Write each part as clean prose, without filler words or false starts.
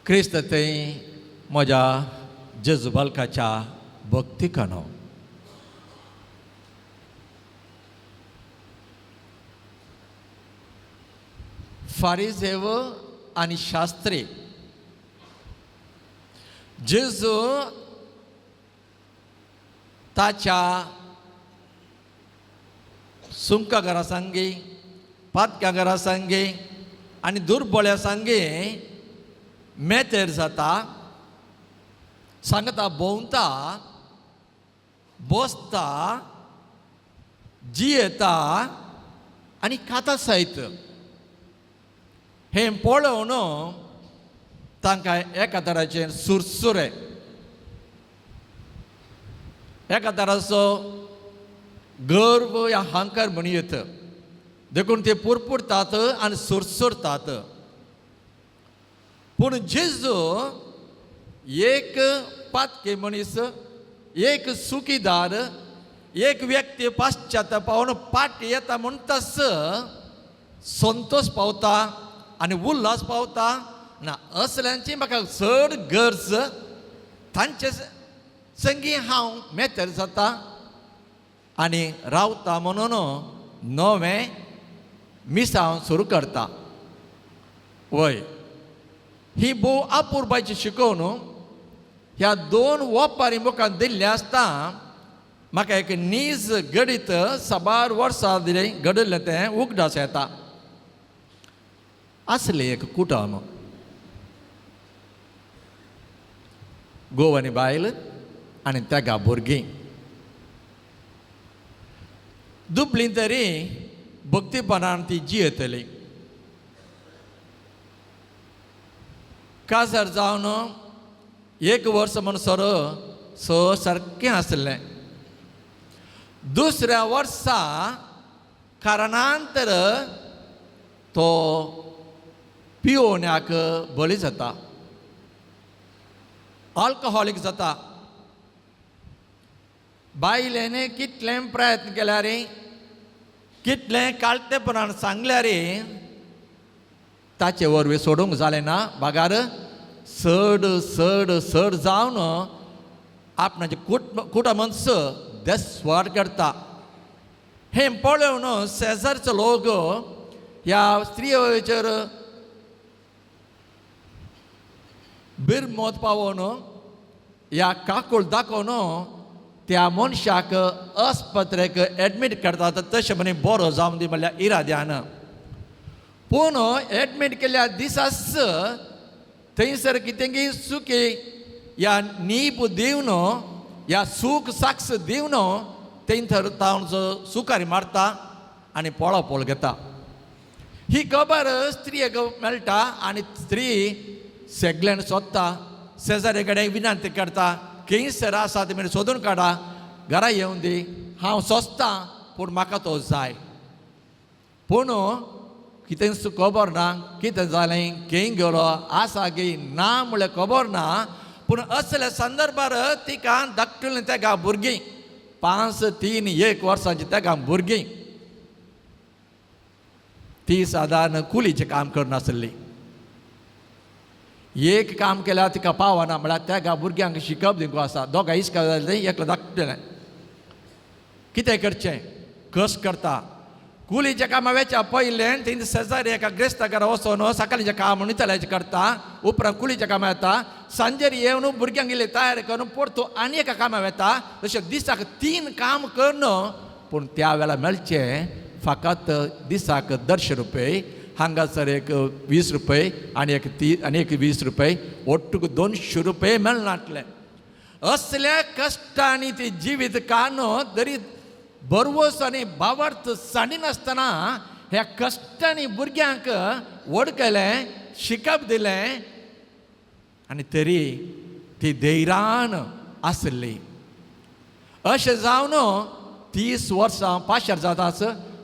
क्रिस्त थंय म्हज्या जेजू बालकाच्या भक्तिकानो, फारिजेव आनी शास्त्री जेजू ताच्या सुंका घरा सांगी, पातक्या घरा सांगी आनी दुर्बळ्या सांगी मेतेर जाता, सांगता, भोंवता, बसता, जियेता आनी खाता सयत. हें पळोवन तांकां एका तराचें सुरसुरे, एका तराचो गर्व या हांकर म्हणयत, देखून ते पुरपुरतात आनी सुरसुरतात. पूण जेजू एक पातके मनीस, एक सुखीदार, एक व्यक्ती पाश्चात्य पावन पाट येता म्हणटाच संतोश पावता आनी उल्हास पावता ना. असल्यांची म्हाका चड गरज, तांचे संगी हांव मेतेर जाता आनी रावता म्हणून नवें मिसांव सुरू करता. वय ही भोव अपुरबायची शिकोवन ह्या दोन वपारी मुखार दिल्लें आसता म्हाका एक नीज घडीत साबार वर्सां दिलें घडिल्लें तें उगडास येता. आसलें एक कुटुंब, घोव आनी बायल आनी तेगा भुरगीं. दुबलीं तरी भक्तीपणान ती जियेतली. काजार जावन एक वर्स म्हणसर स सारकें आसलें. दुसऱ्या वर्सा कारणांतर तो पियोवण्याक बळी जाता, अल्कोहोलीक जाता. बायलेन कितलें प्रयत्न केल्यार, कितलें काळतेपणान सांगल्यार ताचे वरवीं सोडूंक जालें ना. बागार चड चड चड जावन आपणाचें कुटुंबच देसवाड करता. हें पळोवन शेजारचो लोक ह्या स्त्रियेचेर बिरमत पावोवन ह्या काकूळ दाखोवन त्या मनशाक आस्पत्रेक एडमीट करतात, तशें म्हणी बरो जावन दी म्हणल्यार इराद्यान. पूण एडमीट केल्ल्या दिसाच थंयसर कितें सुकी ह्या नीब दिवन ह्या सूख साक्ष दिवन थंयसर तावन सुकारी मारता आनी पळोपळ घेता. ही खबर स्त्रियेक मेळटा आनी स्त्री सगल्यान सोदता, शेजारी कडेन विनंती करता, खंयसर आसा ती सोदून काडा, घरा येवन दी, हांव सोंसतां पूण म्हाका तो जाय. पूण कितेंच खबर ना, कितें जालें, खंय गेलो, आसा गी ना म्हणल्यार खबर ना. पूण असल्या संदर्भार तिका धाकटुलीं तेगा भुरगीं, 5, 3, 1 वर्सांची तेगा भुरगीं, ती सादारण कुलीचें काम करनासली. एक काम केल्यार तिका पावना म्हळ्यार तेगा भुरग्यांक शिकप दिवंक आसा, दोगां इश्का जालें, एकलो धाकटलें. कितें करचें, कस करता. कुलीच्या कामा वेच्या पयलें थंय शेजारी एका ग्रेस्ता घरा वचोन सकाळीचें काम नितळायचें करता, उपरांत कुलीच्या कामां येता, सांजेर येवन भुरग्यांक इल्लें तयार करून परतो आनी एका कामां वेता. तशें दिसाक 3 काम करून पूण त्या वेळार मेळचें फकत दिसाक 150 रुपये, हांगासर एक 20 रुपये आनी एक 30 आनी एक 20 रुपये, ಒಟ್ಟುಗು 200 रुपये मेळनासले. असल्या कश्टांनी ती जिवीत कानो तरी बरवस आनी भावार्थ सांडिनासतना ह्या कश्टांनी भुरग्यांक व्हड केलें, शिकप दिलें आनी तरी ती धैर्यान आसली. अशें जावन 30 वर्सां पाशार जाताच,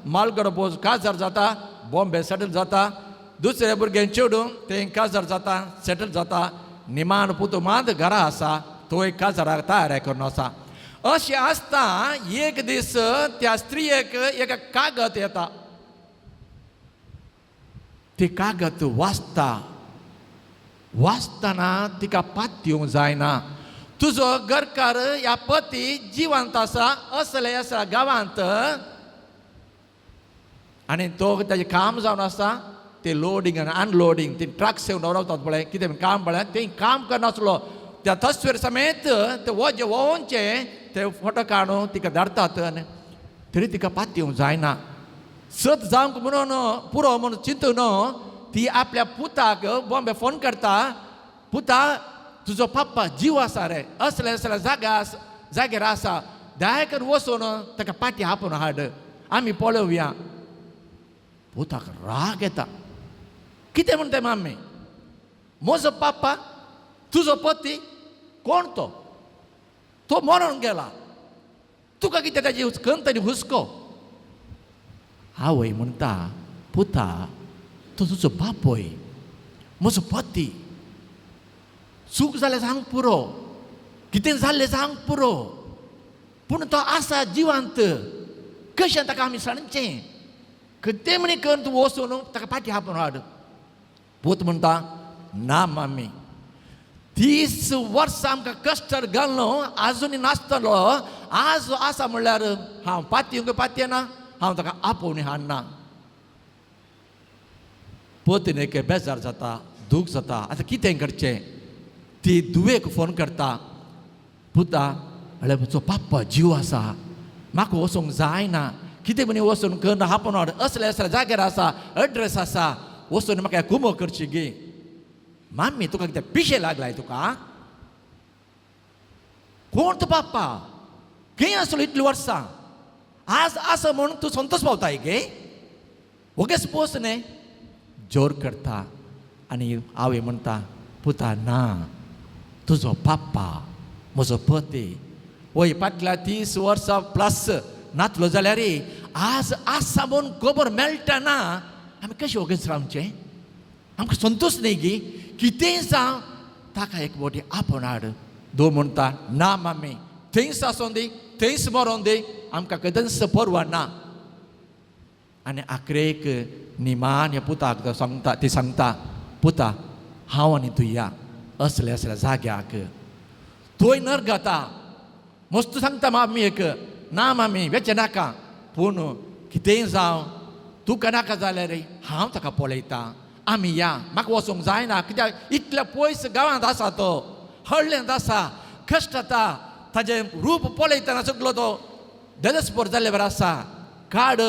मालगडो बोज काजार जाता, बॉम्बे सेटल जाता, दुसऱ्या भुरग्यां चेडूं तें काजार जाता, सेटल जाता, निमान पुतो मात घरा आसा, तोय काजाराक तयार करून आसा. अशें आसता एक दीस त्या स्त्रियेक एक कागद येता, ती कागद वाचता वाचतना तिका पातयेवंक जायना. तुजो घरकार ह्या पती जिवंत आसा असले आसा गांवांत आनी तो ताजें काम जावन आसा ते लोडींग आनी अनलोडींग, ती ट्रक्स येवन रावतात पळय, कितें काम पळय, तें काम करनासलो. त्या तस्वीर समेत ते वजें व्होवचें ते फोटो काडून तिका धाडटात आनी तरी तिका पातयेवंक जायना. सत जावंक म्हणून पुरो म्हणून चिंतून ती आपल्या पुताक बॉम्बे फोन करता, पुता तुजो पप्पा जीव आसा रे, असले असले जाग्यार जाग्यार आसा, दया करून वचून ताका पाटी आपोवन हाड, आमी पळोवया. पुताक राग येता, कितें म्हणटा मामी, म्हजो पप्पा तुजो पती कोण तो, तो मरोन गेला, तुका कितें ताजी खंत आनी हुस्को. आवय म्हणटा, पुता तो तुजो बापूय, म्हजो पती, चूक जाल्यार सांग पुरो, कितें जाल्लें सांग पुरो, पूण तो आसा जिवंत, कशें ताका आमी सांगचें, कितें म्हणी करून तूं वचून ताका पाटी आपोवन हाड. पूत म्हणटा, ना मामी, 30 वर्सां आमकां कश्टार घालून आजुनूय नासतलो, आज आसा म्हणल्यार हांव पातयेवंक पातयेना, हांव ताका आपोवन हाडना. पतीन एक बेजार जाता, दूख जाता, आतां कितें करचें. ती धुवेक फोन करता, पुता म्हळ्यार म्हजो पप्पा जीव आसा, म्हाका वचूंक जायना, कितें म्हणी वचून करून आपोवन हाड, असले असले जाग्यार आसा, एड्रेस आसा, वचून म्हाका कुमो करची गे. मामी तुका कितें पिशें लागलाय तुका, कोण तो पप्पा, खंय आसलो इतलीं वर्सां, आज आसा म्हूण तूं संतोश पावताय गे, वगेच पोस न्ही. जोर करता आनी आवय म्हणटा, पुता ना, तुजो पप्पा म्हजो पती, वय फाटल्या 30 वर्सां प्लस नातलो जाल्यार आज आसा म्हूण खबर मेळटा ना, आमी कशें वगेच रावचें, आमकां संतोश न्ही गी, कितेंय जावं ताका एक बोटी आपोवन हाड. दो म्हणटा, ना मामी, थंयच आसोन दी, थंयच मरोन दी, आमकां केदंच परवा ना. आनी आखरेक निमान ह्या पुताक तो सांगता, ती सांगता, पुता हांव आनी तूं या असल्या असल्या जाग्याक, थंय नर्गाता मस्त सांगता मामी एक, ना मामी वेचें नाका, पूण कितेंय जावं तुका नाका जाल्यार हांव ताका पळयतां, आमी या, म्हाका वचूंक जायना, कित्याक इतल्या पयस गांवांत आसा तो, हळ्ळेंत आसा, कश्ट जाता, ताजें रूप पळयतना सगलो तो देदस्पोर जाल्ले बरें आसा, काड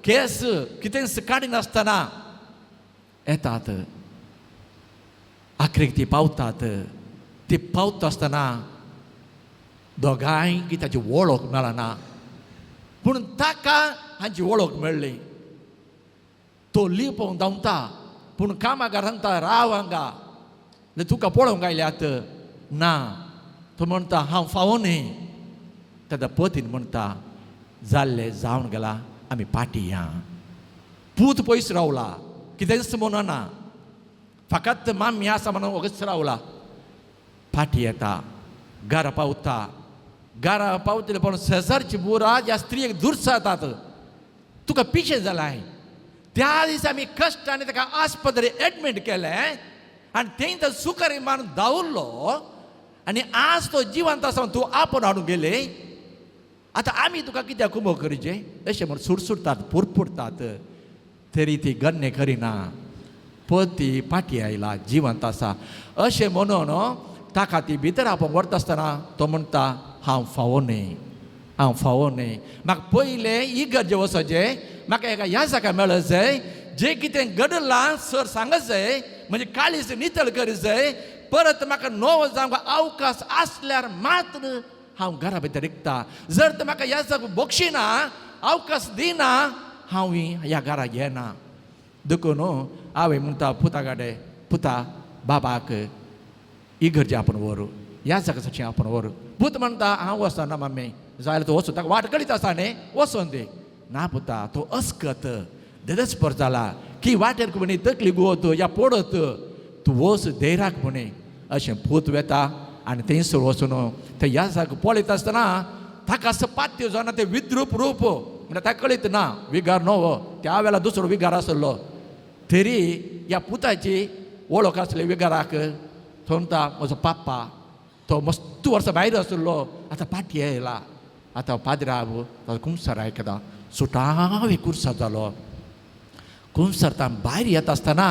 केस कितेंच काडिनासतना येतात. आखरेक ती पावतात. ती पावता आसतना दोगांयकी ताची वळख मेळना, पूण ताका हांची वळख मेळ्ळी. तो लिपोवन धांवता, पूण कामागार सांगता, राव हांगा, तुका पळोवंक आयल्यात ना. तो म्हणटा, हांव फावो न्ही. तेन्ना पतीन म्हणटा, जाल्लें जावन गेला, आमी पाटी या. पूत पयस रावला, कितेंच म्हणना, फकत मामी आसा म्हणून वगच रावला. फाटी येता, घरा पावता. घरा पावतले पण शेजारची बुरा ह्या स्त्रियेक दुर्सातात, तुका पिशें जालां. त्या दिसा आमी कश्टांनी ताका आस्पत्रे एडमीट केलें आनी थंय तो सुकारी मारून धांवलो आनी आज तो जिवंत आसा, तूं आपोवन हाडूंक गेले, आतां आमी तुका कित्याक कुमो करचें अशें म्हण सुरसुरतात, पुरपुरतात. तरी ती गण्य करिना. पती पाटी आयला, जिवंत आसा अशें म्हणून ताका ती भितर आपोवंक व्हरता आसतना तो म्हणटा, हांव फावो न्ही, हांव फावो न्ही, म्हाका पयलें इगर्जे वचचें, म्हाका एका ह्या जाका मेळत जाय, जें कितें घडलां सर सांगत जाय, म्हणजे काळीज नितळ करीत जाय, परत म्हाका नवो जावंक अवकाश आसल्यार मात्र हांव घरा भितर रिगता. जर तर म्हाका ह्या जाग बक्षिना, अवकाश दिना, हांव ह्या घरा येना. देखून हांवें म्हणटा पुता गाडे, पुता बाबाक इगर्जे आपूण व्हरू, ह्या जाग्याचे आपूण व्हरू. पूत म्हणटा हांव वचना मम्मी, जाल्यार तो वचून ताका वाट कळीत आसा न्ही, वचोन दी. ना पुता, तो अस्कत देदस्पर जाला की वाटेर म्हणी तकली गुवत या पडत, तूं वच धैराक म्हणी. अशें पूत वेता आनी थंयसर वचून ते ह्या जाग पळयता आसतना ताका असो पात्य जावन तें विद्रूप रूप म्हणल्यार ताका कळीत ना विगार न्हू हो, त्या वेळार दुसरो विगार आसलो तरी ह्या पुताची वळख आसली विगाराक. तो म्हणटा म्हजो पाप्पा तो मस्त वर्सां भायर आशिल्लो, आतां पाटी येयला, आतां पाद्राव ताजो कुमसार आयकता. सुटावे कुर्सार जालो. कुमसार भायर येता आसतना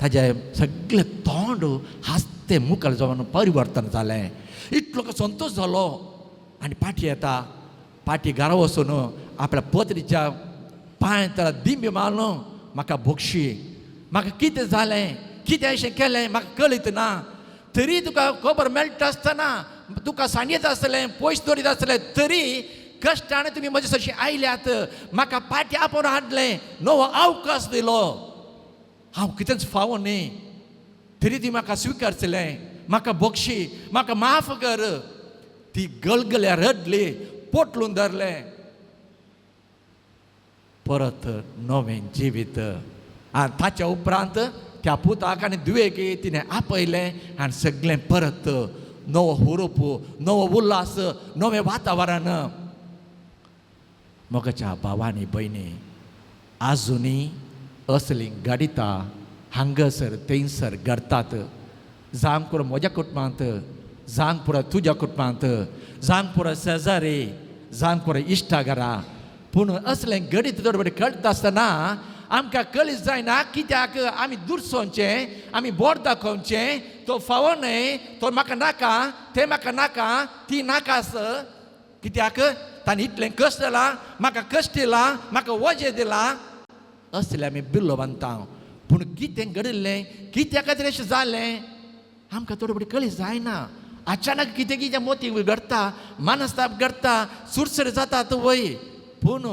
ताजें सगळें तोंड हांसतें मुखार जावन परिवर्तन जालें. इतलो संतोश जालो आनी पाटी येता. पाटी घरा वचून आपल्या पत्रीच्या पांय तर दिंबी मारून म्हाका भोगशी, म्हाका कितें जालें, कितें अशें केलें म्हाका कळीत ना, तरी तुका खबर मेळटा आसतना, तुका सांगीत आसलें, पयस दवरीत आसलें, तरी कश्टान तुमी म्हजे सरशी आयल्यात, म्हाका पाटी आपोवन हाडलें, नवो अवकाश दिलो, हांव कितेंच फावो न्ही, तरी ती म्हाका स्विकारचलें, म्हाका भोगशी, म्हाका माफ कर. ती गलगल्या रडली, पोटलून धरलें. परत नवें जिवीत. आनी ताच्या उपरांत त्या पुताक आनी दुवेक तिणें आपयलें आनी सगळें परत नवो हुरूप, नवो उल्हास, नवें वातावरण. मोगाच्या भावांनी भयणी, आजुनी असलीं घडितां हांगासर थंयसर घडटात. जावं पुरो म्हज्या कुटुंबांत, जावं पुरो तुज्या कुटुंबांत, जावं पुरो शेजारी, जावं पुरो इश्टा घरा. पूण असलें घडीत थोडे फावटी कळटा आसतना आमकां कळीत जायना कित्याक आमी दुरसोवचें, आमी बोट दाखोवचें, तो फावो न्हय, तो म्हाका नाका, तें म्हाका नाका, ती नाका आस. कित्याक ताणें इतलें कश्ट दिलां, म्हाका कश्ट दिलां, म्हाका वजें दिलां, असलें आमी बिल्लो बांदता. पूण कितें घडिल्लें, कित्या खातीर अशें जालें आमकां थोडे फावटी कळीत जायना. अचानक कितें कितें मोती घडटा, मनस्ताप घडटा, सुरसर जातात वय. पूण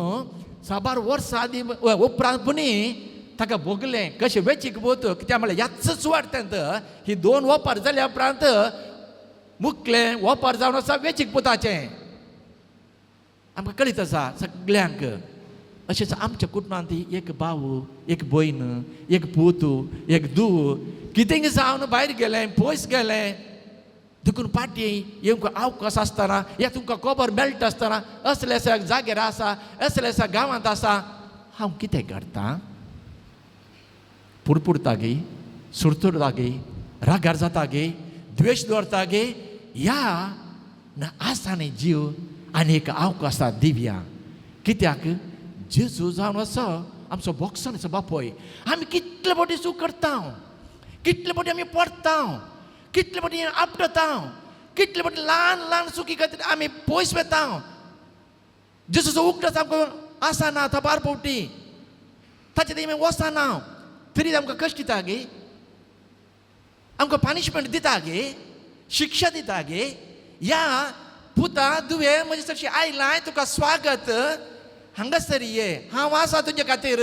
साबार वर्सां आदी उपरांत पुणी ताका भोगलें कशें वेचीक बोत. कित्याक म्हळ्यार ह्याच सुवार्थांत ही दोन ओपार जाल्या उपरांत मुकलें ओपार जावन आसा वेचीक पुताचें. आमकां कळीत आसा सगल्यांक. अशेंच आमच्या कुटुंबांत एक भाव, एक भयण, एक पूत, एक धूव कितें जावन भायर गेलें, पयस गेलें, देखून पाटी येवंक अवकाश आसतना, या तुमकां खबर मेळटा आसतना असले जाग्यार आसा, असले गांवांत आसा, हांव कितें करता? पुरपुरता गे, सुरसुरता गे, रागार जाता गे, द्वेश दवरता गे, ह्या ना आसा न्ही जीव आनी एक अवकाश दिवया. कित्याक जेजू जावन आसा आमचो बोक्सांचो बापूय. आमी कितले फावटी चूक करता, कितले फावटी आमी पडटा, कितले फावटी आपटता, कितले फावटी ल्हान ल्हान चुकी खातीर आमी पयस वता. जेजूचो उगडास आमकां आसना थबार फावटी, ताचे थंय आमी वचना, तरी आमकां कश्ट दिता गे, आमकां पनिशमेंट दिता गे, शिक्षा दिता गे. ह्या पुता दुवे म्हजे सरशी आयलाय, तुका स्वागत, हांगासर ये, हांव आसा तुजे खातीर,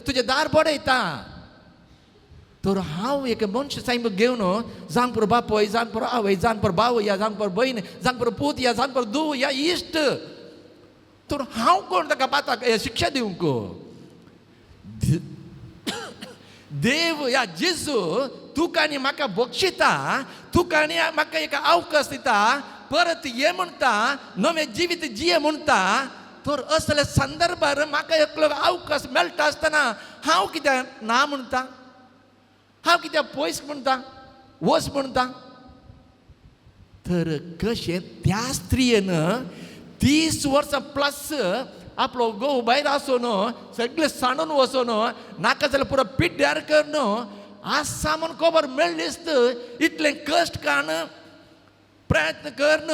तुजें दार बडयता. तर हांव एक मनश सायब घेवन जावं पुरो बापूय, जावं पुरो आवय, जावं पुरो भाव या जावं पुरो भयण, जावं पुरो पूत या जावं पुरो धूव या इश्ट, तर हांव कोण ताका पाताक शिक्षा दिवंक? देव या जेजू तुका आनी म्हाका बक्षिता, तुका आनी म्हाका एक अवकाश दिता, परत ये म्हणटा, नवें जिवीत जिये म्हणटा. तर असल्या संदर्भार म्हाका एकलो अवकाश मेळटा आसतना हांव कित्याक ना म्हणटा, हांव कित्याक पयस म्हणटा, वच म्हणटा? तर कशें त्या स्त्रियेन 30 वर्सां प्लस आपलो घोव भायर आसून सगळें सांडून वचून नाका जाल्यार पुरो पिड्ड्यार करून आसा म्हूण खबर मेळ्ळीच, इतलें कश्ट काण प्रयत्न करून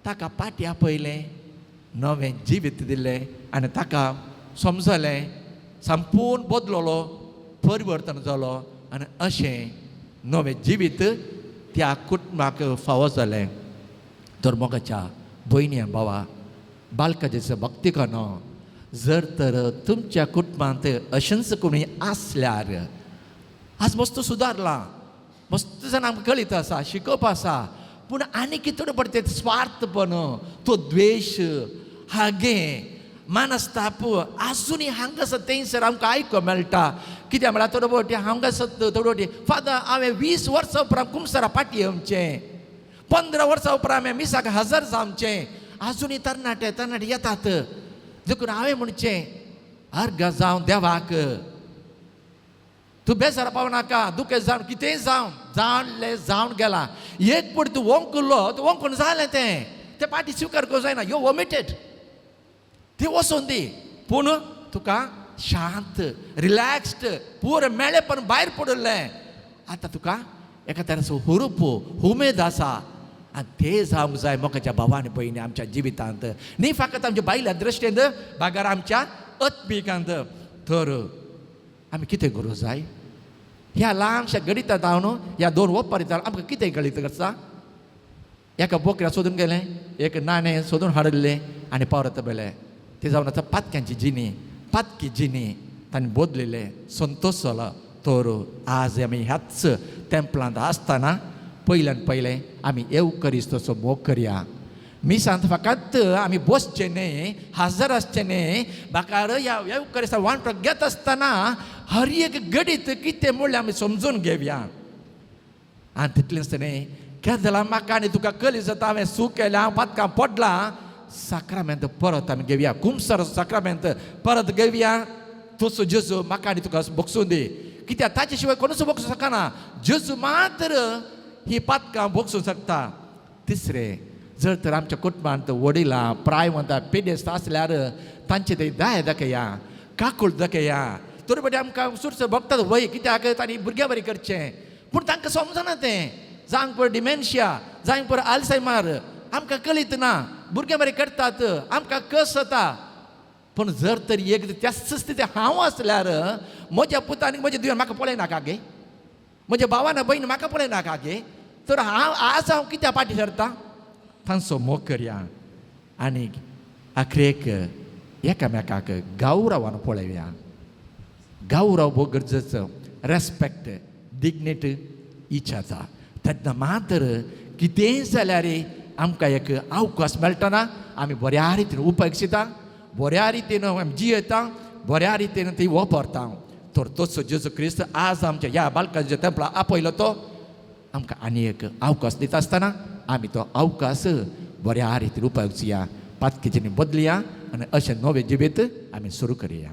ताका पाटी आपयलें, नवें जिवीत दिलें आनी ताका समजलें, संपूर्ण बदललो, परिवर्तन जालो आनी अशें नवें जिवीत त्या कुटुंबाक फावो जालें. तर मोगाच्या भयणी भावा, बालकाचें भक्ती करनो, जर तर तुमच्या कुटुंबांत अशेंच कोणी आसल्यार, आज मस्त सुदारलां, मस्त जाण आमकां कळीत आसा, शिकोवप आसा, पूण आनी कितें थोडे पडटे स्वार्थपण, तो द्वेश, हागें मानस्ताप आजुनूय हांगासर थंयसर आमकां आयको मेळटा. कित्याक म्हळ्यार थोडे फावटी हांगासर थोडे फावटी फादर हांवें 20 वर्सां उपरांत कुमसरा पाटी येवचें, 15 वर्सां उपरांत हांवें मिसाक हजर जावचें, आजुनूय तरणाटे तरणाटे येतात. देखून हांवें म्हणचें अर्घ जावं देवाक, तूं बेजार पावनाका, दुखें जावन कितेंय जावं, जाणलें जावन गेलां. एक पट तूं वोंकुलो, तूं वोंकून जालें तें, तें पाटी स्विकार करूं जायना. You vomited, ती वचून दी. पूण तुका शांत रिलॅक्स्ड पुरो मेळेपण भायर पडिल्लें. आतां तुका एका तरेचो हुरूप उमेद आसा. आनी तें जावंक जाय मोगाच्या भावा आनी भयणी आमच्या जिवितांत, न्ही फकत आमच्या बायल्या दृश्टेंत, बागार आमच्या आत्मिकांत. तर आमी कितें करूंक जाय ह्या ल्हानशा गणितांत हांव ह्या दोन ओपारींत आमकां कितें कळीत करता? एका बोकड्या सोदून गेलें, एक नाणें सोदून हाडिल्लें आनी परत बेलें. तें जावन आतां पातक्यांची जिणी, पातकी जिणी तांणी बदलिल्लें, संतोश जालो. तर आज आमी ह्याच तेंपलांत आसतना पयल्यान पयलें आमी येवकरिस्तचो मोग करया. मिसांत फकत आमी बसचें न्हय, हजर आसचें न्हय, बाकार ह्या येवकरिस्ता वांटो घेत आसतना हर एक गडीत कितें म्हणलें आमी समजून घेवया. आनी तितलेंच न्हय, केदला म्हाका आनी तुका कली जाता हांवें चूक केल्या, हांव पातकां पडलां, साक्रामेंत परत आमी घेवया, कुमसर साक्रामेंत परत घेवया. तसो जेजू म्हाका आनी तुका भोगसूं दी, कित्याक ताचे शिवाय कोणूच भोगसूं शकना. जेजू मात्र ही पातकां भोगसूं शकता. तिसरें, जर तर आमच्या कुटुंबांत वडिलां प्रायवंत पिडेस्त आसल्यार तांचे ते दया दाखया, काकूळ दाखया. तरी बरें आमकां सुरस भोगतात वय, कित्याक तांणी भुरग्यां बरें करचें, पूण तांकां समजना तें. जावंक पळय डिमेन्शिया, जावंक पळय आल्सायमार, आमकां कळीत ना, भुरग्यां बरें करतात, आमकां कस जाता. पूण जर तर एक त्याच स्थिती हांव आसल्यार म्हज्या पुतान म्हज्या दुयेन म्हाका पळयनाका गे, म्हज्या भावान भयण म्हाका पळयनाका गे, तर हांव आज हांव कित्याक फाटीं सरता? तांचो मोग करया आनी आखरेक एकामेकाक गौरवान पळोवया. गौरव भोव गरजेचो, रेस्पेक्ट, डिग्निटी इच्छाचा. तेन्ना मात्र कितेंय जाल्यार आमकां एक अवकाश मेळटना आमी बऱ्या रितीन उपेक्षिता, बऱ्या रितीन आमी जियेता, बऱ्या रितीन ती वापरता. तर तसो जेजू क्रिस्त आज आमच्या ह्या बालकांच्या तेंपला आपयलो, तो आमकां आनी एक अवकाश दिता आसतना आमी तो अवकाश बऱ्या रितीन उपयोगचुया, पातकीचें बदलया आनी अशें नवें जिवीत आमी सुरू करया.